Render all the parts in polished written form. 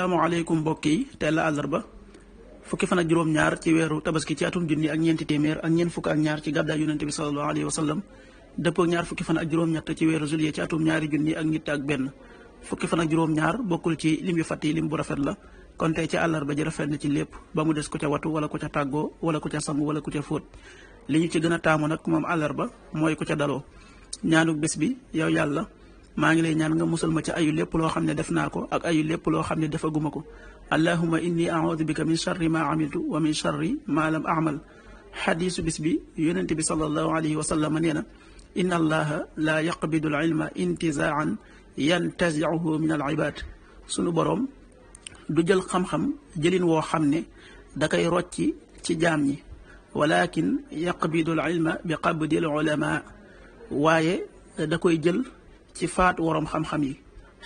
asalaamaaleykum mbokk yi tey la àllarba fukki fan ak juróom-ñaar ci weeru tabaski ci atum junni ak ñeenti téeméer ak ñeent fukk ak ñaar ci gàddaay yonente bi sallallahu alayhi wa sallam dëppoo ñaar fukki fan ak juróom-ñett ci weeru juillet ci atum ñaari junni ak ñett ak benn fukki fan ak juróom-ñaar bokkul ci lim yu fàtt yi lim bu rafet la kon tey ci àllarba ji rafet na ci lépp ba mu des ku ca watu wala ku ca tàggoo wala ku ca sangu wala ku ca fóot li ñu ci gën a taamu nag moom àllarba mooy ku ca daloo ñaanuk bés bi yow yàlla maa ngi lay ñaan nga musal ma ci ayu lépp loo xam ne def naa ko ak ayu lépp loo xam ne defaguma ko allahumma inni a'udhu bika min sharri ma amiltu wa min sharri ma lam a'mal xadiisu bis bi yonente bi sallallahu alayhi wa sallam nee na inna allaha la yaqbidu al ilma intizaan yantazi'uhu min al ibad sunu boroom du jël xam-xam jëlin woo xam ne da koy rocci ci jaam ñi walakin yaqbidu al ilma bi qabdi al ulama waaye da koy jël ci faat waroom xam-xam yi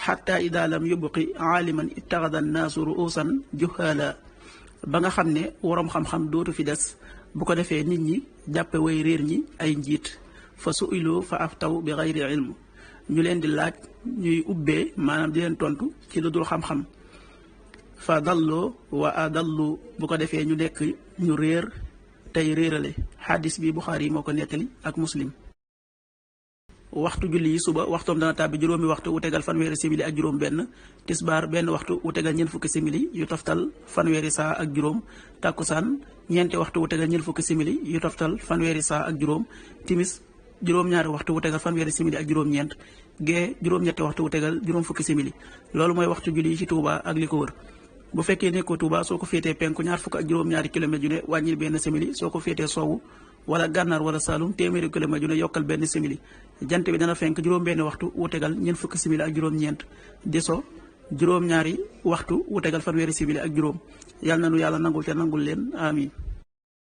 xatta ida lam yubqi aaliman ittaxada annaasu ruusan juhala ba nga xam ne waroom xam-xam dootu fi des bu ko defee nit ñi jàppe way réer ñi ay njiit fa suilu fa aftaw bi xayri ilm ñu leen di laaj ñuy ubbee maanaam di leen tontu ci lu dul xam-xam fa dalloo wa adallu bu ko defee ñu nekk ñu réer tey réerale xadis bi Buxaari yi moo ko nettali ak Muslim waxtu julli yi suba waxtoom dana tàbbi juróomi waxtu wu tegal fanweeri simili ak juróom benn tisbaar benn waxtu wu tegal ñeent fukki simili yu toftal fanweeri saa ak juróom tàkkusaan ñeenti waxtu wu tegal ñeent fukki simili yu toftal fanweeri saa ak juróom timis juróom-ñaari waxtu wu tegal fanweeri simili ak juróom-ñeent gee juróom-ñetti waxtu wu tegal juróom fukki simili loolu mooy waxtu julli yi ci Touba ak li ko wër bu fekkee nekkoo Touba soo ko féetee penku ñaar fukk ak juróom-ñaari kilomètres yu ne wàññil benn simili soo ko féetee soowu wala gànnaar wala Saalum téeméeri kilomètres yu ne yokkal benn simili jant bi dana fenk juróom-benn waxtu wu tegal ñeent fukki simili ak juróom-ñeent di so juróom-ñaari waxtu wu tegal fanweeri simili ak juróom yàlla na nu yàlla nangul te nangul leen amin